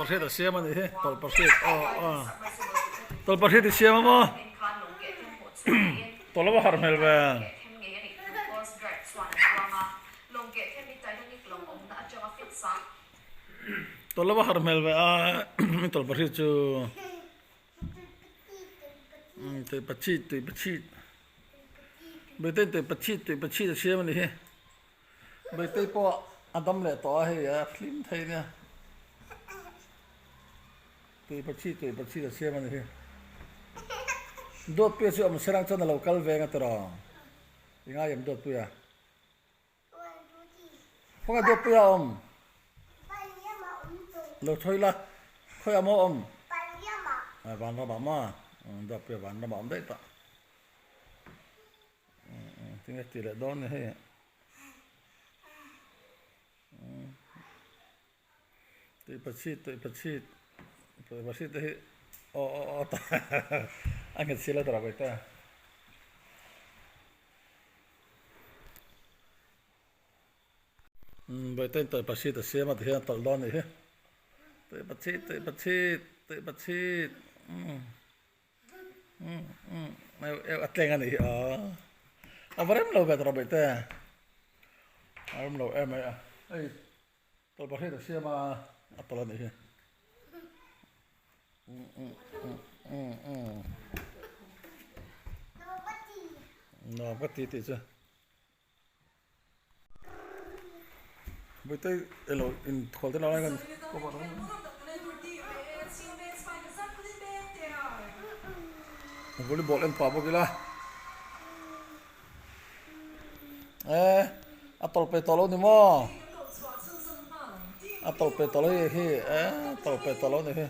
Tawlhpahrit a siam a nih hi tawlhpahrit aw aw tawlhpahrit i siam a maw tawlh a va harh hmel ve. Tawlh a va harh hmel ve a tawlhpahrit chu tawlhpahrit tawlhpahrit Bete tawlhpahrit tawlhpahrit a siam a nih hi. Meitei pawh a dam leh tawh a hei a hlim thei nia tuipachi tuipachi a siam a ni hi Duatpuia chu awm serang chuan a lo kal veng a tiraw i ngai em Duatpuia khawnge Duatpuia a awm lo thawi la khawiah maw a awm vanramah maw Duatpuia vanramah a awm daih tawh. Tinge tih leh dawn ni hei tui pachhit tui pachhit tui pachhit te hi aw aw aw ta a nghet si lo ta rawh ta Bawihtein tui pachhit a siam a ti hian a tawlh dawn ni hi tui pachhit tui pachhit tui pachhit a tleng a nih hi aw a va rem lo ve tawh bawihte a rem lo em mai a hei tawlhpahrit a siam a a tawlh a nih hi nuam ka ti tih chu Bawihte elo inkhual te lai kan volleyball en pah bawk ila e a tawlh pe tawh lo ni maw a tawlh pe tawh lo hi hi e tawlh pe tawh lo ni hi.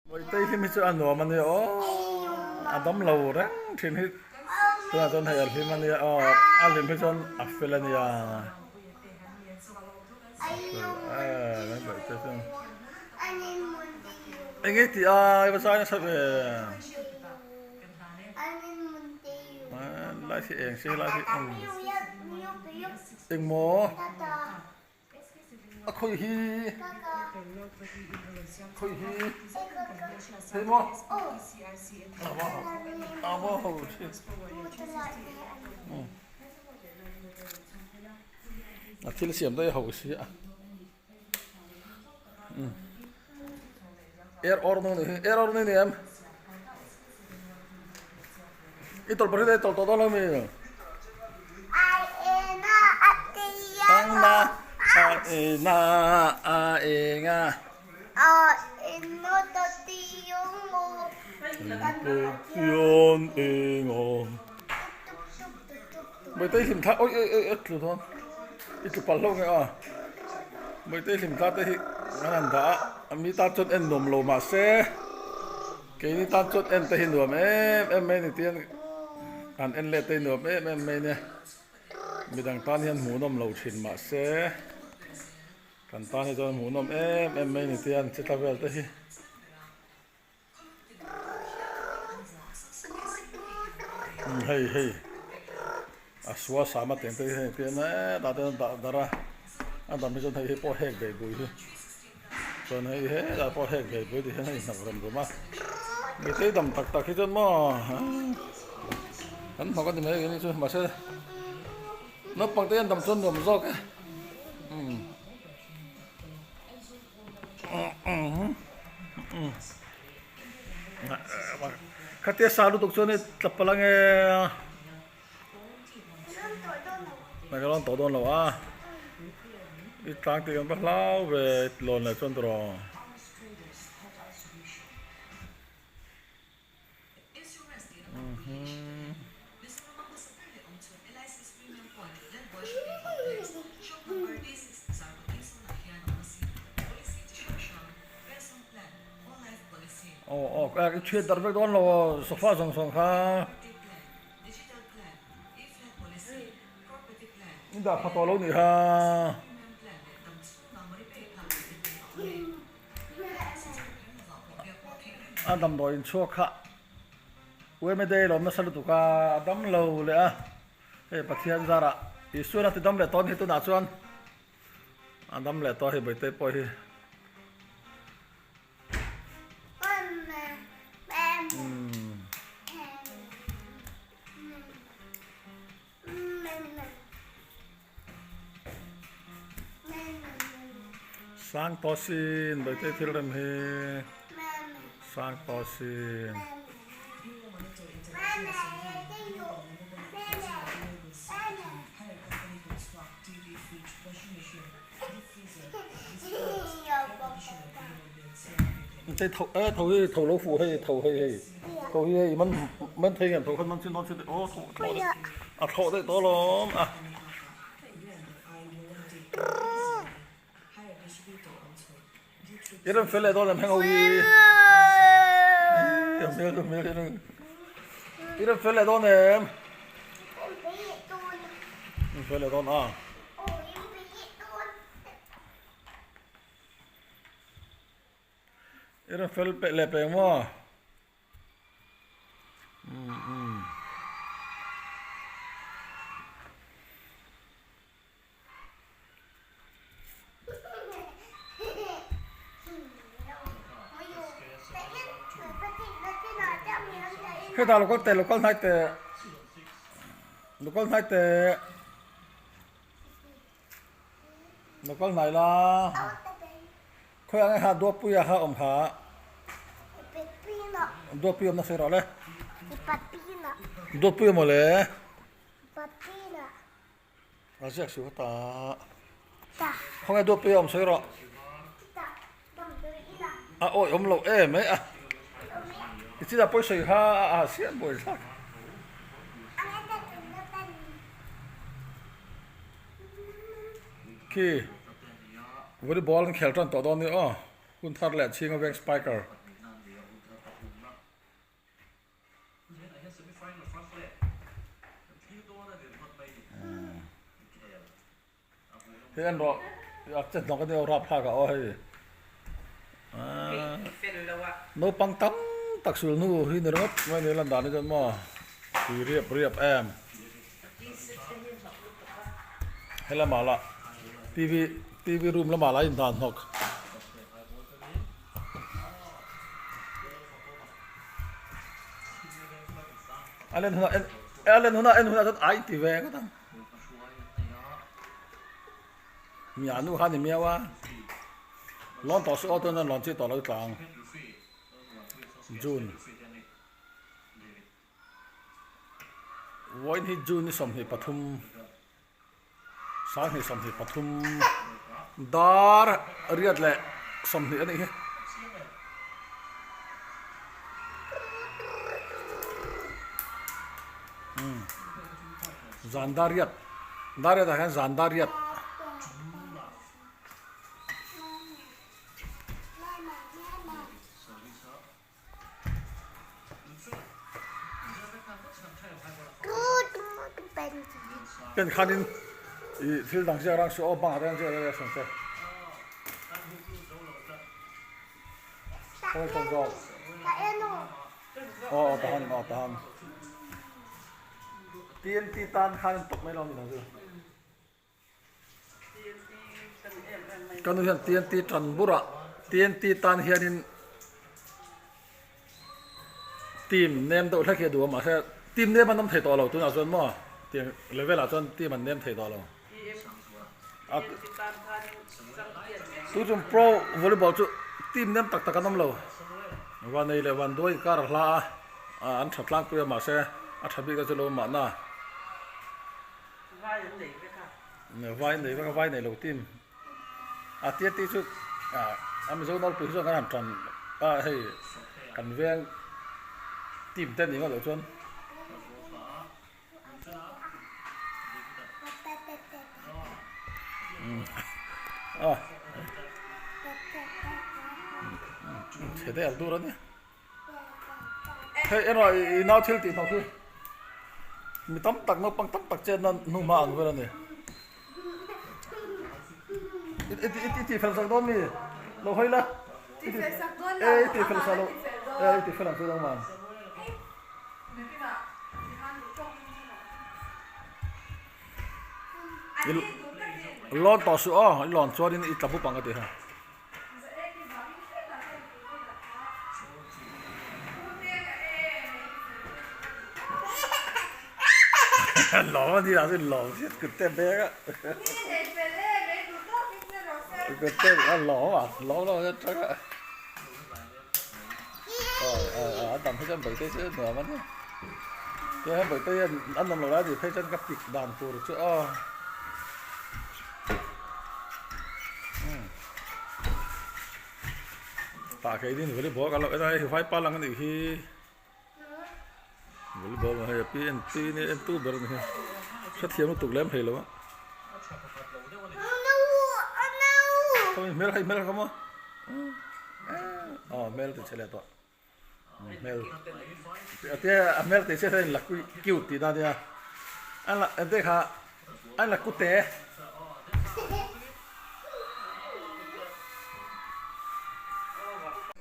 Bawihte hi mi chu a nuam a nia aw a dam lo reng thin hi tunah chuan hei a hlim a nia aw a hlim hi chuan a fel a nia a fel em em bawihte chu eng nge tih a i va zai nasa ve. Lai hi eng se lai hi eng maw a khawi hi khawi hi hei maw a maw ho a thil siam daih ho si a Er or nu nih hi er or ni ni em i tawlh pahnih i tawlh tawh dawn lo mi ang na a e na a e nga Pion e ngo Bawihtei hlim thla oi oi oi a tlu dawn i tlu palh hlauh nge aw Bawihtei hlim thla te hi an han dah a mi tan chuan en nuam lo mahse keini tan chuan en te hi nuam em em mai a ni tihian an en let te hi nuam em em mai nia midang tan hian hmuhnawm lo thin mahse kan tan hi chuan hmuhnawm em em mai a ni tihian chi tla vel te hi. Hei hei a sua sama teng te hi hei pian hetah te dah darh a a dam hi chuan hei hi pawh hek ve bui hi chuan hei hetah pawh hek ve bui ti hian a inhnawk rem rum a mite dam tak tak hi chuan maw kan hnawk a ni mai ang chu mahse naupang te hian dam chuan nuam zawk e umm. Khatia sa lutuk chuan i tla palh ange a ka rawn tawh dawn lo a i tlang tih kan va hlau ve lawn leh chuan tawh. Aw aw i chhiat darh vek dawn lo aw sofa zawng zawng kha i dah pha tawh lo nih kha. A damdawi in chhuak kha UMA day lawm nasa lutuk a, a dam lo leh a, hei Pathian zarah Isuan a ti dam leh tawh a ni hi tunah chuan a dam leh tawh a hei Bawihtei pawh hi. Sang tawh sin Bawihtei thil rem hi sang tawh sin. Tei tho e tho hi tho lo fuh hei tho hei hei tho hi hei man man thei nge tho khan man chin dawn chin aw tho thlawh daih a thlawh daih tawh alawm a. I rawn fel leh dawn em heng ho hi i hmel chu hmel hi i rawn fel leh dawn em i fel leh dawn a. I rawn fel peh leh peng maw? Umm umm. Hetah lo kal teh lo kal hnai teh lo kal hnai teh. Lo kal hnai la. Khawi ang e ha Duapuia kha awm kha. Duapui awm nasa rawh le. Duapui awm le. A ziak si ta. Khawnge Duapuia awm sawi rawh. A awi awm lo em mai a. I chinah pawi sawi kha a a siam buai thlak. Khi volleyball an khel tan tawh dawn ni aw hun thar leh chhinga veng spiker. Hei an rawh a che hnawk a nia rap thlak ah aw hei naupang tam tak sul hnu hi ni ringawt mai ni lan dan hi chuan maw tui riap riap em he lamah lah tv tv room lamah lah a indan hnawk. A len hunah en a len hunah en hunah chuan ai ti ve ngawt ang. Mia nu kha ni miau a lawn tawh suh aw chuan lawn chi tawh lo tlang June vawiin hi June ni 23 2023 dar riat leh 20 a nih hi. Zan dar riat dar riat ah hian zan dar riat. Pen khanin ih thil dang ziak rang suh aw bangah te hian ziak reng reng se. Khawi tawn zawk. Aw aw tahan aw tahan. TNT tan khan an tawp mai lo a ni lo chu. Ka nu hian TNT tan burah TNT tan hianin team nem deuh hlek hi a duh a mahse team nem an awm thei tawh lo tunah chuan maw tiang level ah chuan team an nem thei tawh lo. Tu chung pro volleyball chu team nem tak tak an awm lo. Vanei leh Vanduai inkar a hla a, an tha tlangpui a mahse a tha bik te chu lo mahna. Vai an nei vek a. Vai an nei vek a, vai nei lo team. A tia tih chu a Mizo nawlpui hi chuan kan han tan a hei kan veng team te ni ngawt loh chuan. A chhe daih ang tur a nia. Hei erawh i nau thil tih hnawk hi mi tam tak naupang tam tak chetna hnu hma ang vel a ni. I tih fel sak dawn mi? Lo hawi la. I tih fel sak lo. E i ti fel ang chu dang man. I lawn tawh suh aw, i lawn chuanin i tla bup ang ka ti ha. Lawm a ni lah chu lawm hriat kut te beng a. Kut te a lawm a, lawm lo a tang a. A dam phei chuan Bawihtei chu nuam a nia. Tia hian Bawihtei hian an awm lo lai tih phei chuan ka pik dan tur chu aw. Tah keinin volleyball kan lo en a hei vaipa lang a nih hi volleyball hei a pi en pi ni en tu ber a ni hi hrethiam lutuk lem thei lo a khawi hmel kha i hmel kha maw aw hmel ti che leh tawh. Hmel tia a hmel tih chiah hian la cute tih na nia a la ente kha a la cute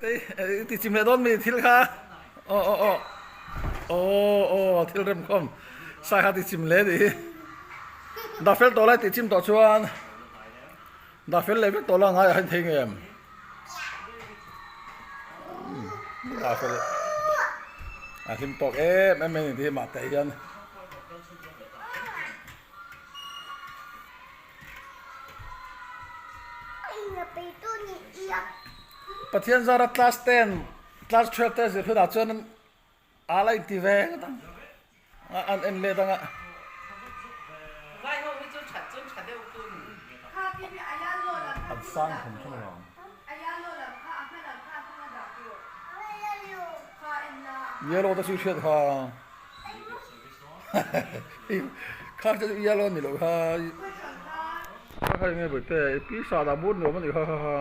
te i ti chim leh dawn mi thil kha aw aw aw aw aw thil rem khawm sai kha ti chim leh ni hi dah fel tawh lai tih chim tawh chuan dah fel leh vek tawh la ngai ah hian thei ngei em. A hlim tawk em em mai a ni tih hi mahte hian Pathian zara class 10 class 12 te zir hunah chuan a la inti ve ngawt ang a an en let ang a. An sang thawm thawm alawm. Yellow te chu i hriat kha. Kha chu yellow a ni loh kha. Kha kha enge bawihte i pi sa dah bur nuam a nih kha kha kha.